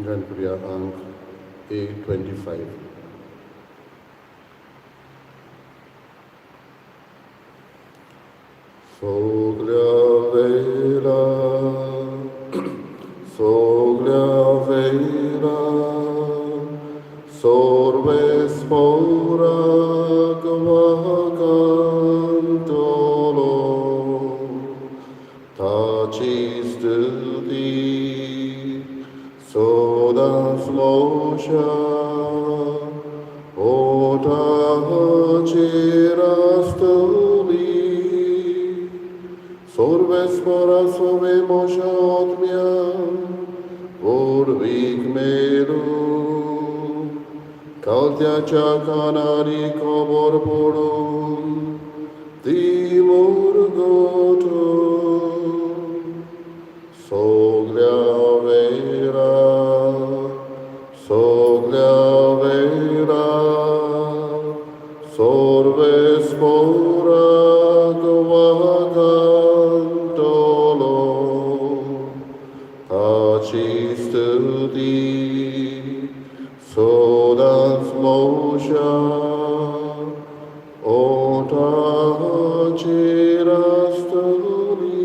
Join करुया अंक A25. सगल्या वेला, सगल्या वेला, सोर्वेस्पोराक वाकांतलो, ताची स्तुती सदांच मोशा ओठाचेर आसतली. सोर्वेस्पोरा सोवे मोशा आत्म्या व्हडवीक मेळूं, कालत्याच्या कानारी खबर पडून ती मुरगट. सगल्या वेळा, सगल्या वेळा, सोर्वेस्पोराक वाकांतलो, ताची स्तुती सदांच मोशा ओठाचेर आसतली.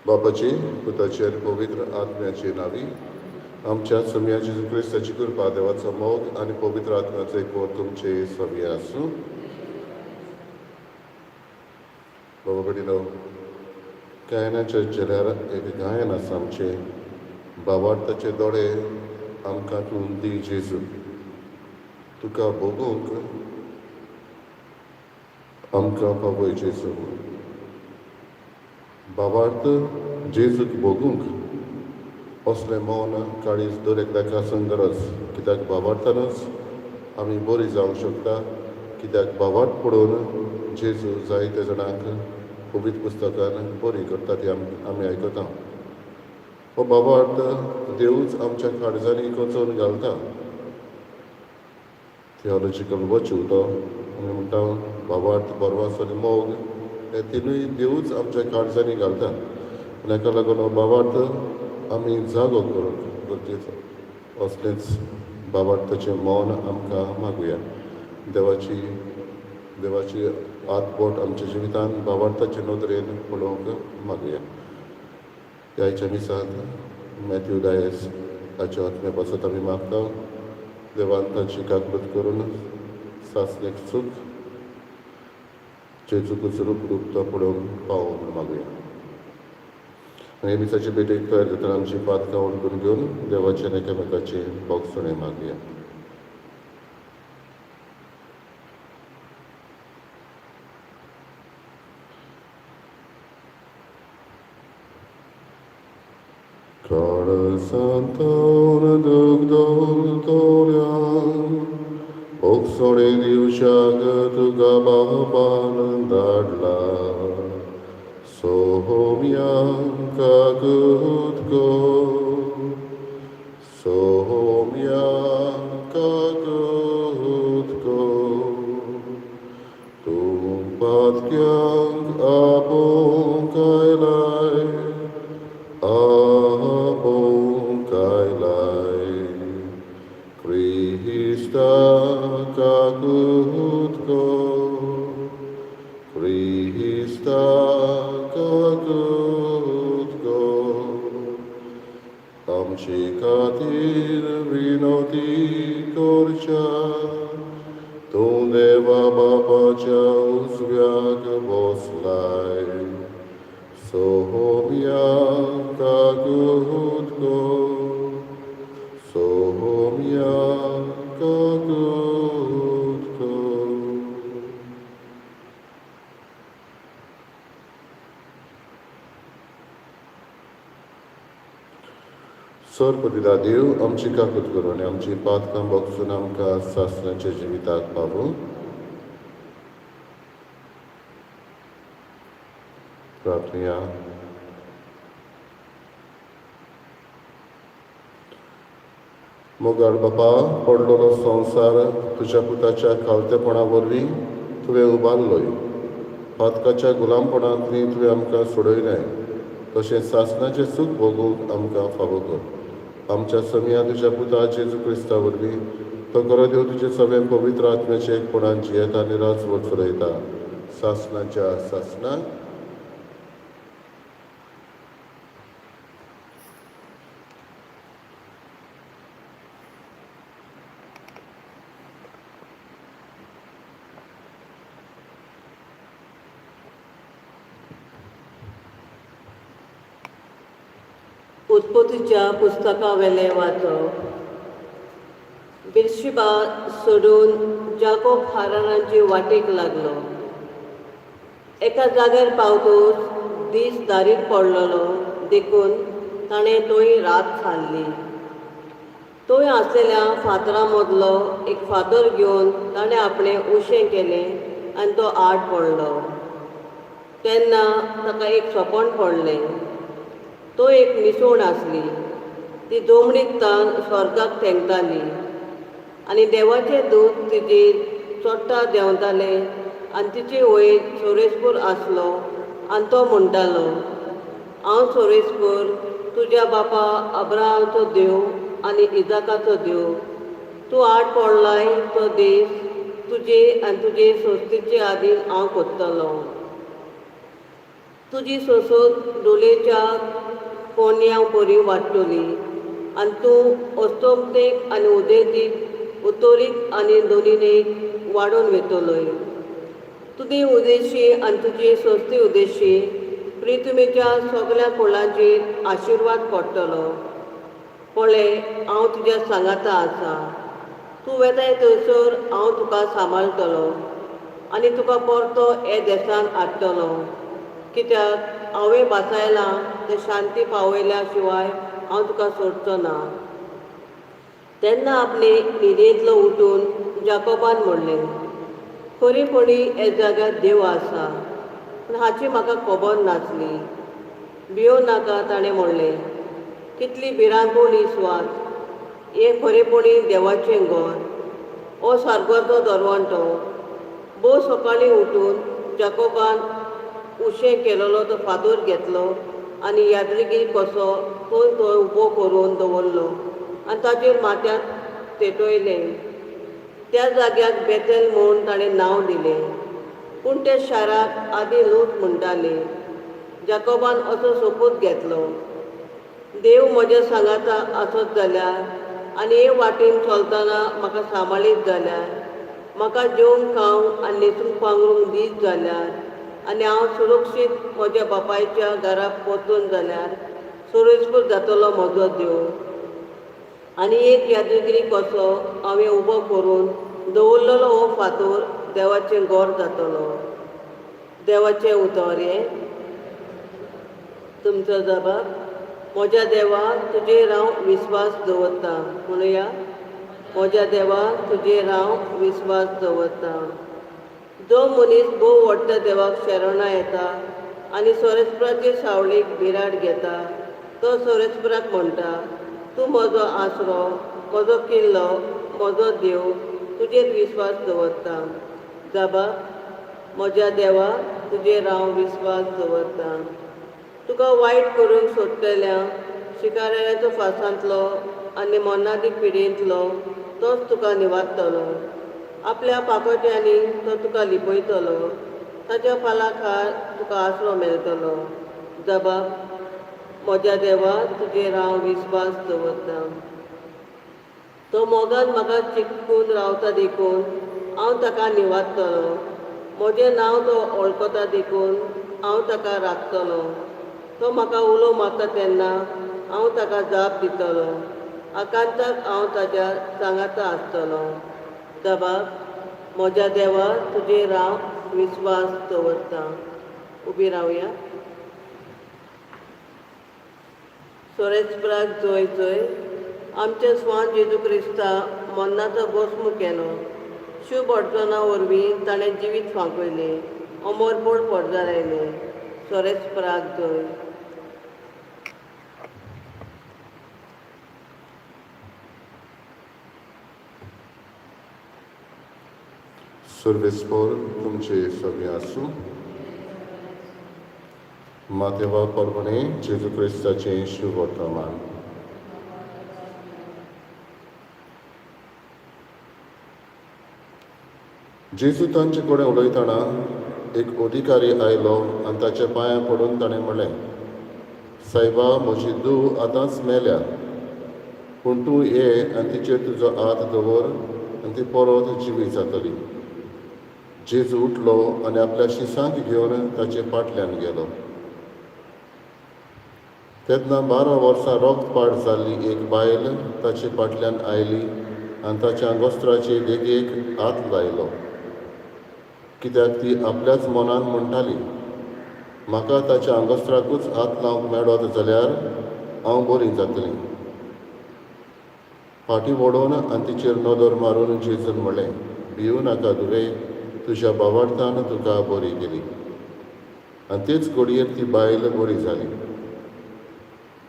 बापाची, पुताची आनी पवित्र आत्म्याची नावी. आमच्या सोम्या जेजू क्रिस्ताची कृपा, देवाचो मोग आनी पवित्र आत्म्याचो एकवट तुमचे सवी आसूं. बाबा भयणीनो, गायनाच्या झेल्यार एक गायन आसा आमचें, बाबार्थाचे दोळे आमकां तूं दी जेजू, तुका भोगूंक आमकां पावय जेजू. बाबार्थ जेजूक भोगूंक असलें मौन काळीज दर एकल्याक आसूंक गरज, कित्याक बाबार्थानूच आमी बरी जावंक शकता, कित्याक बाबार्थ पळोवन जेजू जायते जाणांक पवित्र पुस्तकान बरी करता ती आमी आयकता. हो बाबार्थ देवूच आमच्या काळजांनी कोचोवन घालता. थियोलॉजिकल वर्च्यू तो आमी म्हणटा. बाबार्थ, बरवास आनी मोग हे तिनूय देवूच आमच्या काळजांनी घालता आनी हाका लागून हो बाबार्थ आमी जागो करूंक गरजेचो. असलेंच बाबार्थाचें मौन आमकां मागुया. देवाची हातबोट आमच्या जिवितान बाबार्थाचे नदरेन पळोवंक मागुया. ह्या मिसांत मॅथ्यू डायस हाच्या आत्म्या पासत आमी मागता. देवान ताची काकूत करून सासणेक सूख, जेजूकूच रूप रूप तो पळोवंक पावो म्हूण मागुया. आनी मिसाचे भेटेक तयार जातना आमची पातकां वळखून घेवन देवाचे आनी एकामेकाचे भोगसणे मागुया. काळजांतून दूख धोलतोल्यान भोगसणे दिवच्याक तुका बाबान धाडला. सोम्या काकूत कर, सोम्या काकूत कर. तूं पातक्यांक आपोवंक आयलाय, आपोवंक आयलाय. क्रिस्ता काकूत कर, क्रिस्ता काकूत कर. आमचे खातीर विनोती करच्या तूं देवा बापाच्या उजव्याक बसलाय. सोम्या काकूत कर, सोम्या काकूत कर. सरपतिदा देव आमची काकूत करूं आनी आमची पातकां भोगसून आमकां सासणाच्या जिविताक पावूं. प्रार्थना. मोगाळ बापा, पडलेलो संवसार तुज्या पुताच्या खालतेपणा वरवीं तुवें उबारलोय. पातकाच्या गुलामपणांतली तुवें आमकां सोडयलें. तशेंच सासणाचें सूख भोगूंक आमकां फावो कर. आमच्या समिया तुज्या पुता जेजू क्रिस्ता वरवीं तो खरो देव तुजे सगळें पवित्र आत्म्याचें एकपणान जियेता आनी राजवट चलयता सासणाच्या सासणाक. उत्पत्तीच्या पुस्तकावेलें वाचप. बिरशिबा सोडून जाकोब हारानाचे वाटेक लागलो. एका जाग्यार पावतूच दीस दारीर पडलेलो देखून ताणें थंय रात सारली. थंय आसलेल्या फातरां मदलो एक फातर घेवन ताणें आपणें उशें केलें आनी तो आड पडलो. तेन्ना ताका एक सपन पडलें. तो एक निसण आसली. ती जोमणीक तान स्वर्गाक तेंकताली आनी देवाचे दूत तिचेर चडटा देंवताले आनी तिचे वयर सोरेसपूर आसलो आनी तो म्हणटालो, हांव सोरेसपूर तुज्या बापा अब्राहामाचो देव आनी इजाकाचो देव. तूं आड पडलाय तो देश तुजे आनी तुजे संस्थेचे आदीन हांव कोत्तलो. तुजी सोंसत डोलेच्या कोन्या परी वाडटली आनी तूं अस्तंतेक आनी उदेंतीक, उत्तरीक आनी दोनीनेक वाडोवन वेतलोय. तुजी उदेशी आनी तुजी संस्थे उदेशी प्रितुमेच्या सगल्या कुळांचेर आशिर्वाद पडटलो. पळय, हांव तुज्या सांगाता आसा. तूं वेताय थंयसर हांव तुका सांबाळटलो आनी तुका परतो हे देसान हाडटलो. कित्याक हांवें भासायलां तें शांती पावयल्या शिवाय हांव तुका सोडचो ना. तेन्ना आपणे न्हिदेंतलो उठून जाकोबान म्हणलें, खरेपणी हे जाग्यार देव आसा, पूण हाची म्हाका खबर नासली. भियो नाका, ताणें म्हणलें, कितली भिरांकूळ ही सुवात. हें खरेपणी देवाचें घर. हो स्वर्गाचो दरवंटो. भोव सकाळीं उठून जाकोबान उशें केलेलो तो फातर घेतलो आनी यादरिगी कसो थंय थंय उबो करून दवरलो आनी ताचेर माथ्यांत तेटयलें. त्या जाग्याक बेतेल म्हूण ताणें नांव दिलें, पूण त्या शाराक आदी लूत म्हणटाले. जाकोबान असो सोपूत घेतलो, देव म्हज्या सांगाता आसत जाल्यार आनी हे वाटेन चलतना म्हाका सांबाळीत जाल्यार, म्हाका जेवंक खावंक आनी न्हेसूंक पांगरूंक दीत जाल्यार आनी हांव सुरक्षीत म्हज्या बापायच्या घरा पोचून जाल्यार सुरेशपूर जातलो म्हजो देव. आनी एक यादगिरी कसो हांवें उबो करून दवरलेलो हो फातर देवाचें घर जातलो. देवाचें उतर हें. तुमचो जबाब, म्हज्या देवा तुजेर हांव विस्वास दवरता. म्हणुया, म्हज्या देवा तुजेर हांव विस्वास दवरता. जो मनीस भोव व्हडल्या देवाक शरणां येता आनी सोरेस्पराचे सावळीक बिराड घेता तो सोरेस्पराक म्हणटा, तूं म्हजो आसरो, म्हजो किल्लो, म्हजो देव, तुजेर विस्वास दवरता. जाबा, म्हज्या देवा तुजेर हांव विस्वास दवरता. तुका वायट करूंक सोदतल्या शिकाऱ्याचो फासांतलो आनी मरणादी पिडेंतलो तोच तुका निवारतलो. आपल्या पाकोट्यांनी तो तुका लिपयतलो. ताच्या पालाखार तुका आसरो मेळटलो. जबाब, म्हज्या देवा तुजेर हांव विस्वास दवरता. तो मोगान म्हाका चिकून रावता देखून हांव ताका निवारतलो. म्हजें नांव तो वळखता देखून हांव ताका राखतलो. तो म्हाका उलो मारता तेन्ना हांव ताका जाप दितलो. आकांताक हांव ताच्या सांगाता आसतलो. जबाब, म्हज्या देवा तुजेर हांव विस्वास दवरता. उबी रावया. सोरेस्पराक जय जय. आमच्या स्वान जेजू क्रिस्ता मरणाचो गोस्मू केलो. शुभ अडचणां वरवीं ताणें जिवीत फांकयलें, अमरपण पडजारायलें. सोरेस्पराक जय. सर्वेस्पर तुमचे सगळे आसूं. मातेवा परबणे जेजू क्रिस्ताचें शुभवर्तमान. जेजू तांचे कडेन उलयतना एक अधिकारी आयलो आनी ताच्या पांयां पडून ताणें म्हणलें, सायबा, म्हजी धूव आतांच मेल्या, पूण तूं ये आनी तिचेर तुजो हात दवर आनी ती परत जिवी जातली. जेजू उठलो आनी आपल्या शिसांक घेवन ताचे फाटल्यान गेलो. तेन्ना 12 वर्सां रक्तपाट जाल्ली एक बायल ताचे फाटल्यान आयली आनी ताच्या आंगवस्त्राचे देगेक हात लायलो, कित्याक ती आपल्याच मनान म्हणटाली, म्हाका ताच्या आंगवस्त्राकूच हात लावंक मेळत जाल्यार हांव बरी जातली. फाटीं वडोवन आनी तिचेर नदर मारून जेजून म्हणलें, भिवू नाका धुवे, तुज्या भावार्थान तुका बरी केली. आनी तेच घडयेर ती बायल बरी जाली.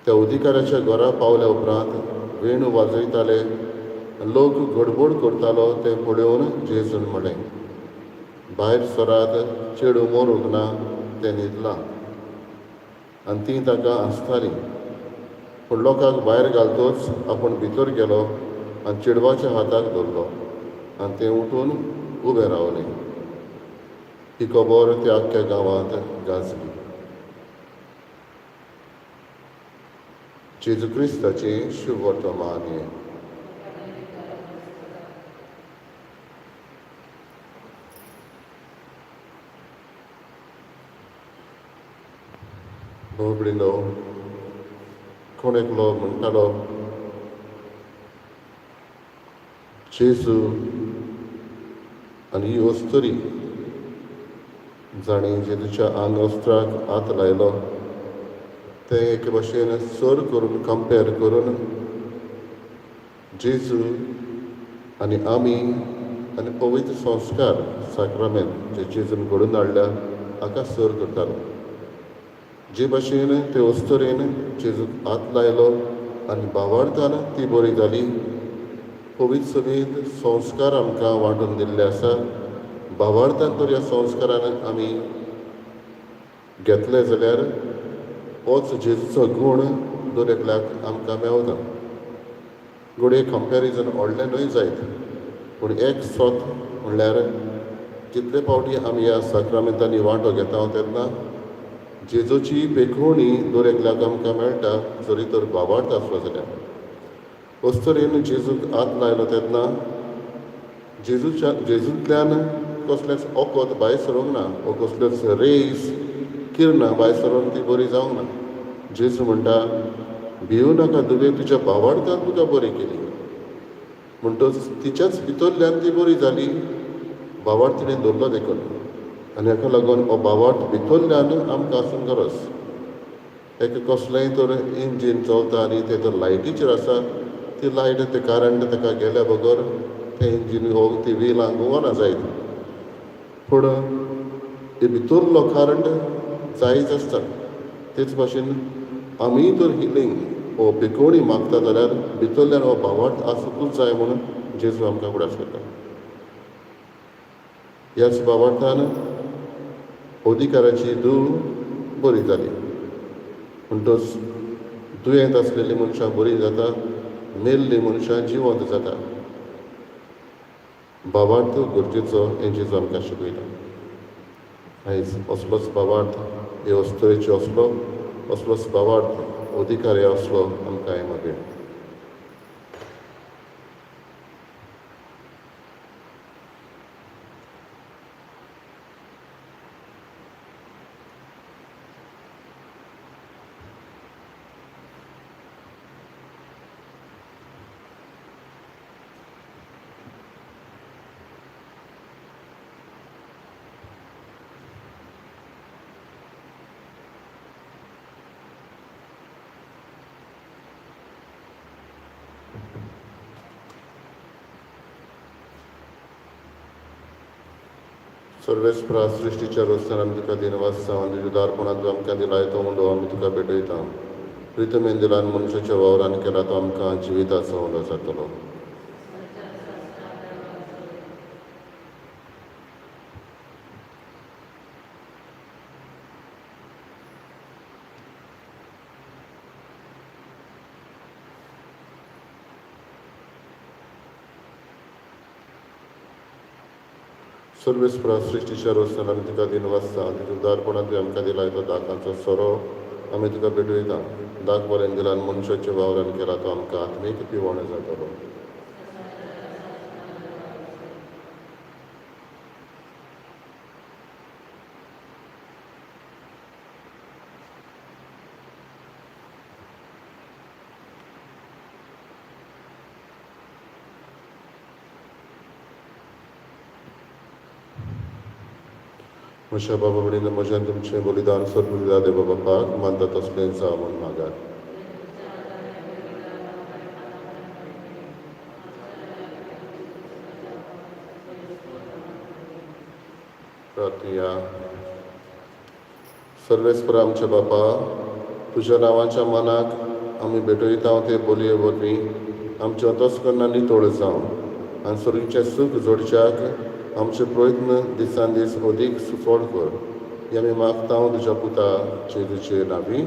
त्या अधिकाऱ्याच्या घरा पावल्या उपरांत वेणू वाजयताले, लोक गडबड करतालो तें पळोवन जेजून म्हणलें, भायर सरात, चेडूं मरूंक ना, तें न्हिदलां. आनी तीं ताका हांसतालीं. पूण लोकांक भायर घालतच आपूण भितर गेलो आनी चेडवाच्या हाताक धरलो आनी तें उठून उबें रावलें. ही खबर त्या आख्ख्या गांवांत गाजली. जेजू क्रिस्ताचें शुभवर्तमान हें. भोगडिलो कोण एकलो म्हणटालो, जेजू आनी ही अस्तुरी जाणी जेजूच्या आंगवस्त्राक हात लायलो तें एके भशेन सर करून कंपेर करून जेजू आनी आमी आनी पवित्र संस्कार साक्रामेंत जे जेजून घडोवन हाडल्या हाका सर करतालो. जे भशेन ते अस्तुरेन जेजूक हात लायलो आनी भावार्थान ती बरी जाली, पवित्र सभेंत संस्कार आमकां वांटून दिल्ले आसा. भावार्थान तर ह्या संस्कारान आमी घेतले जाल्यार होच जेजूचो गूण दर एकल्याक आमकां मेवता. घडये कंपेरिजन व्हडलें न्हय जायत, पूण एक सत म्हणल्यार जितले फावटी आमी ह्या साक्रामेंतांनी वांटो घेता तेन्ना जेजूची पेखोवणी दर एकल्याक आमकां मेळटा, जरी तर भावार्थ आसलो जाल्यार. अस्तुरेन जेजूक हात लायलो तेन्ना जेजूच्या जेजूंतल्यान कसलेंच वखद भायर सरूंक ना वो कसल्योच रेस किरणां भायर सरून ती बरी जावंक ना. जेजू म्हणटा, भिवू नाका धुवे, तुज्या भावार्थान तुका बरी केली. म्हणटच तिच्याच भितरल्यान ती बरी जाली, भावार्थ तिणें धरलो देखून. आनी हाका लागून हो भावार्थ भितरल्यान आमकां आसूंक गरज. एक कसलेंय तर इंजीन चलता आनी तें तर लायटीचेर आसा, ती लायट तें करंट ताका गेल्या बगर तें इंजीन हो ती व्हिलां घुंवना जायत. पूण हे भितरलो करंट जायच आसता. तेच भाशेन आमीय तर हिलींग हो पिकोवणी मागता जाल्यार भितरल्यान हो भावार्थ आसुंकूच जाय म्हणून जेजू आमकां फुडास करता. ह्याच भावार्थान अधिकाराची धूव बरी जाली. म्हणटच दुयेंत आसलेलीं मनशां बरीं जाता, मेल्लीं मनशां जिवंत जाता. भावार्थ गरजेचो हें जेजू आमकां शिकयता. आयज असलोच भावार्थ हे अस्तुरेचो असलो, असलोच भावार्थ अधिकारी असलो आमकां हें मागीर. सर्वेस्परा सृश्टीच्या रस्त्यान आमी तुका दिनवास आनी तुज्या उदारपणान तूं आमकां दिलाय तो उंडो आमी तुका भेटयता. प्रितमेन दिलान मनशाच्या वावरान केला तो आमकां जिविताचो उंडो जातलो. सर्वेस्परा सृश्टीच्या रचनान आमी तुका दिनवासता. तुज्या उदारपणान तुवें आमकां दिला तो दाकांचो सोरो आमी तुका भेटयता. दाक बरें दिला आनी मनशाच्या वावरान केला तो आमकां आत्मीक पिवण जातलो. म्हज्या बाबा भयणीन म्हज्यान तुमचें बलिदान सर्व देवा बापाक मानता तसलें जावं म्हूण मागात. प्रार्थया. सर्वेस्पर आमच्या बापा, तुज्या नांवाच्या मनाक आमी भेटयता ते बोलये वरवीं आमचें अंतस्करणां नितळ जावं आनी सर्गीचें सूख जोडच्याक आमचे प्रयत्न दिसान दीस अदीक सुफळ कर. हें आमी मागता तुज्या पुता जेजूचे नांवी.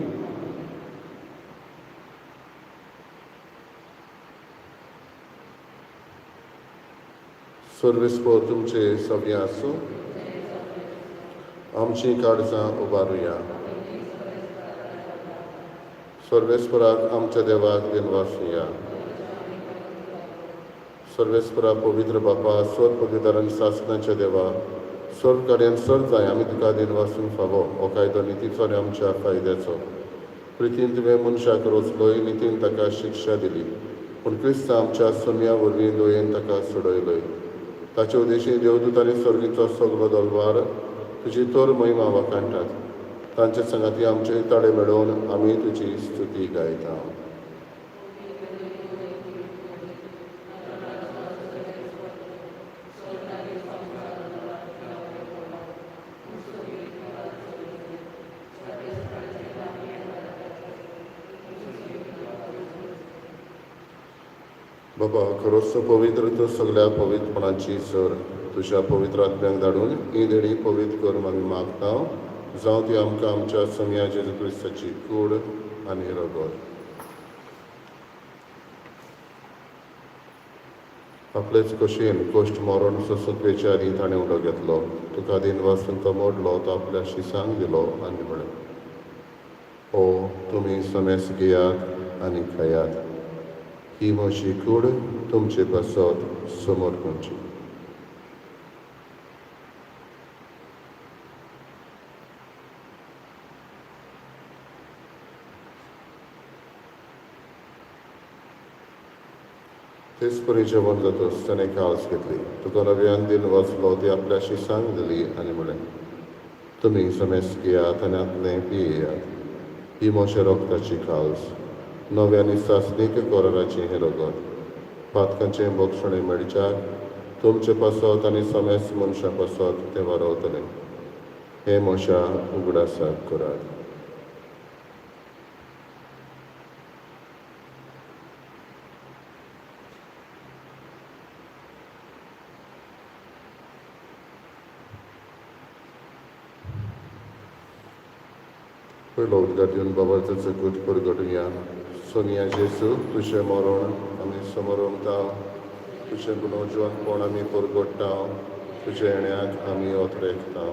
सर्वेस्पर तुमचे सगळें आसूं. आमची काळजां उबारुया. सर्वेस्पराक आमच्या देवाक दिनवासुया. सर्वेस्परा पवित्र बापा, सर्व पवित्र आनी सासणाच्या देवा, सर्व कार्यान सर्व जाय आमी तुका दिनवासूंक फावो. हो कायदो नितीचो आनी आमच्या फायद्याचो. प्रितीन तुवें मनशाक रचलोय, नितीन ताका शिक्षा दिली, पूण क्रिस्त आमच्या सोम्या वरवीं दयेन ताका सोडयलोय. ताचे उद्देशी देवदूत आनी सर्गीचो सगलो दलवार तुजी तर महिमा वाखाणटात. तांचे सांगाती आमचे ताळे मेळोवन आमी तुजी स्तुती गायता. बाबा, खरोच पवित्र तूं सगळ्या पवित्रपणाची सर. तुज्या पवित्र आत्म्याक धाडून ही देणी पवित्र करून आमी मागता. जावं ती आमकां आमच्या सोम्या जेजू क्रिस्ताची कूड आनी रगत. आपलेच कशेन कश्ट मरण सोंसूंक वेच्या आदीं ताणें उलो घेतलो. तुका दिनवासून तो मोडलो, तो आपल्या शिसांक दिलो आनी म्हळें, ओ तुमी समेस घेयात आनी खायात. ही म्हजी कूड तुमचे पासत समर्पणची. तेच परी जेवण जातच ताणें काळज घेतली. तुका नव्यान दिन वाचलो, ती आपल्या शिसांक दिली आनी म्हळें, तुमी समेस घेयात आनी आतलें पियेयात. ही म्हज्या रगताची काळज, नव्या आनी सासणीक कराराचें हें रगत. पातकांचें बक्षणें मेळच्याक तुमचे पासत आनी समेस्त मनशां पासत तें वारवतलें. हें म्हज्या उगडासाक करात. पयलो उद्गार दिवन बाबाचो गूट परगटुया. सोनिया जेजू, तुजें मरण आमी समरमता, तुजें पुनर्जिवनपण आमी परगट्टा, तुज्या येण्याक आमी ओतरेकता.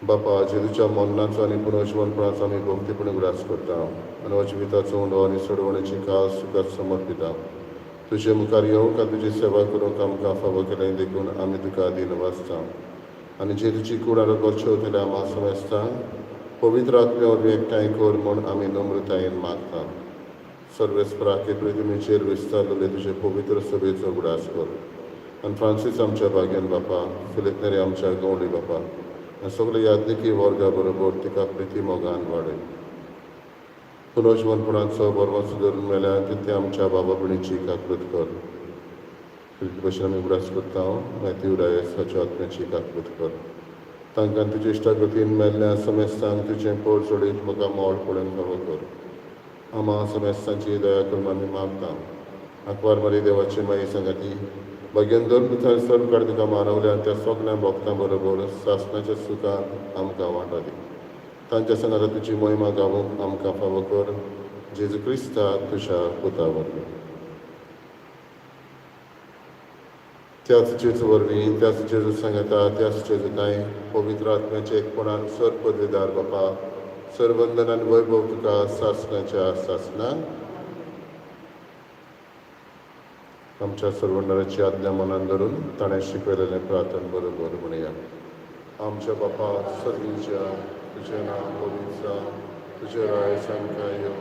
बापा, जेजूच्या मरणाचो आनी पुनर्जिवनपणाचो आमी भक्तीपणी उगडास करता आनी जिविताचो उंडो आनी सोडवणेची कास तुका समर्पिता. तुजे मुखार येवंक आनी तुजी सेवा करूंक आमकां फावो केलें देखून आमी तुका दिनवासता. आनी जेजूची कूड आनी रगत शेवतल्या आमा समेस्तांक पवित्र आत्म्या वरवीं एकठांय कर म्हूण आमी नम्रतायेन मागता. सर्वेस्पराके प्रतिमेचेर विस्तारलेले तुजे पवित्र सभेचो उगडास कर. आनी फ्रांसीस आमच्या भाग्यान बापा, फिलीप नेरी आमच्या गवळी बापा आनी सगळे याज्ञिकी वर्गा बरोबर तिका प्रिती मोगान वाडय. पुनर्जिवनपणाचो बरवास धरून मेल्या तितले आमच्या बाबा भयणीची काकूत कर. प्रिती भशेन आमी उगडास करता मॅथ्यू डायस हाच्या आत्म्याची काकूत कर. तांकां तुजे इश्टागतीन मेल्ल्या समेस्तांक तुजें पोट सोडीत म्हाका मोड पडून फावो कर. आमा समेस्तांची दया करून आमी मागता. आंकवार मारी देवाची माई सांगाती भाग्यान दोन पुतान सर्व काड तुका मानवल्या आनी त्या सगल्या भक्तां बरोबर सासणाच्या सुखान आमकां वांटो दी. तांच्या सांगाता तुजी महिमा गावूंक आमकां फावो कर. जेजू क्रिस्ता तुज्या पुता वरवीं. त्याच जेजू वरवीं, त्याच जेजू सांगता, त्याच जेजू तांय पवित्र आत्म्याचे एकपणान सर पदवीदार बापा, सरवंदन आनी वैभव तुका सासणाच्या सासना. आमच्या सरवंडराची आज्ञा मनान धरून ताणें शिकयलेलें प्रार्थन बरोबर म्हणया. आमच्या बापा सर्गीच्या, तुजें नांव पवित्र जावं, तुजें राय आमकां यो,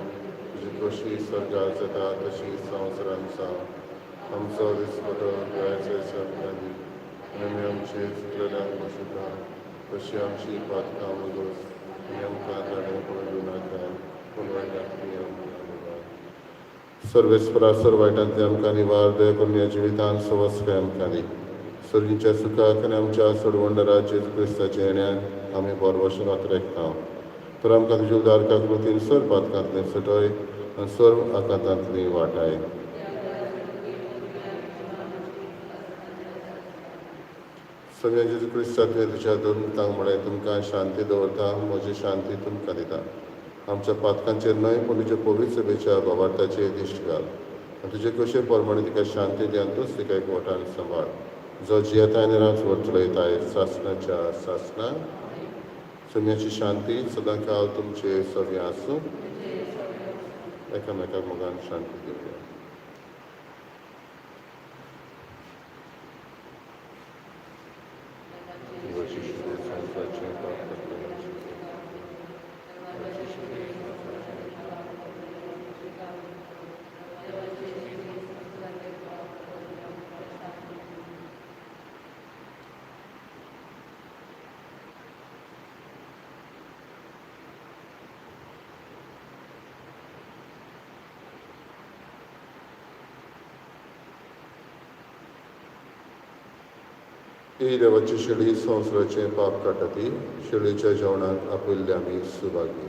तुजी कशी स्वर्गार जाता तशी संवसारांत जावं. आमचो दिसपटो दयाचो आमकां दी आनी आमी आमचे चुकलेल्यांक बसयता तशी आमची पातकां मुगोस आनी आमकां ताणें पळोवं नाका पूण वायटांतली आमकां निवार. सर्वेस्परा सर वायटांतली आमकां निवार, दया करून ह्या जिवितान सवस्काय आमकां दी. सर्गीच्या सुखाक आनी आमच्या सोडवंडरा जेजू क्रिस्ताच्या येण्यान आमी बरवशून वातरेकता. तर आमकां तुज्या उदार काकृतीन सर पातकांतलें सुटय आनी सर्व आकांतांतली वाटाय. सगळ्या जेजू क्रिस्ता तुवें तुज्या दोन तांक म्हळें, तुमकां शांती दवरता, म्हजी शांती तुमकां दिता. आमच्या पातकांचेर न्हय पूण तुज्या पवित्र सभेच्या भावार्थाचेर दिश्ट घाल आनी तुजे कशे प्रमाणे तिका शांती दी आनी तूंच तिका एक वटान सांबाळ, जो जियेता आनी रात चलयताय सासणाच्या सासणा. सोम्याची शांती सदां काल तुमचे सगळें आसूं. एकामेकाक मोगान शांती दिवया. ही देवाची शेळी संवसाराचें पाप काडटा ती शेळीच्या जेवणाक आपयल्ले आमी सुभागी.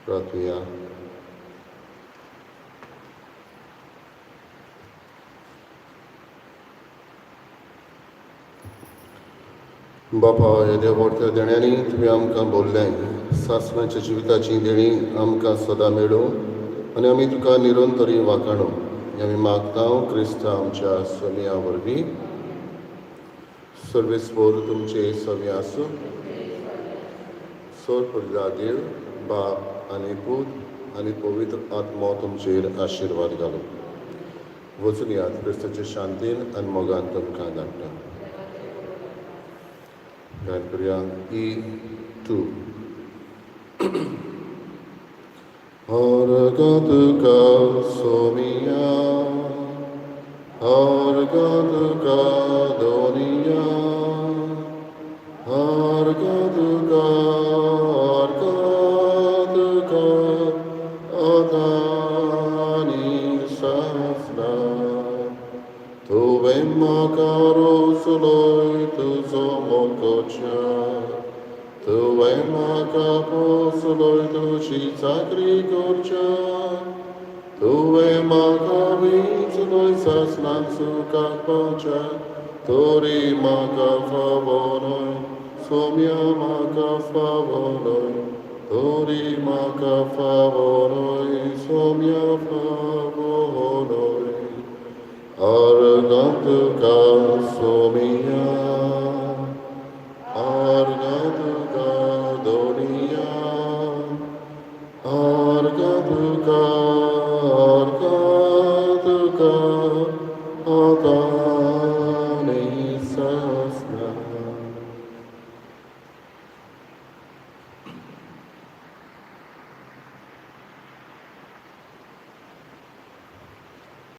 प्रार्थुया. बापा, ह्या देवोडत्या देण्यांनी तुमी आमकां बोल्लें. सासणाच्या जिविताची देणी आमकां सदां मेळूं आनी आमी तुका निरंतरी वाखाणू. हें आमी मागता क्रिस्ता आमच्या सोमया वरवीं. सर्वेस्पोर तुमचे सवी आसूं. सोर पुर्ला देव बाप आनी पूत आनी पवित्र आत्मो तुमचेर आशिर्वाद घालूं. वचून यात. क्रिस्ताचे शांतीन आनी मोगान तुमकां धाडटा. गायन करुया ई टू. अर्घ तुका सोमिया, अर्घ तुका दोनिया, अर्घ तुका, अर्घ तुका आतां सासणा. तुवें म्हाका रोसलोय तुजो मोगोच्या, तुवें म्हाका पोसलोय तुजी चाकरी करच्या, तुवें म्हाका विंचलोय सासणाक सुखाक पावच्या. तरी म्हाका फावो न्हय सोम्या, म्हाका फावो न्हय, तरी म्हाका फावो न्हय सोम्या, फावो न्हय. अर्घां तुका सोमिया, अर्घां तुका दोनिया, अर्घां तुका, अर्घां तुका आतां सासणा.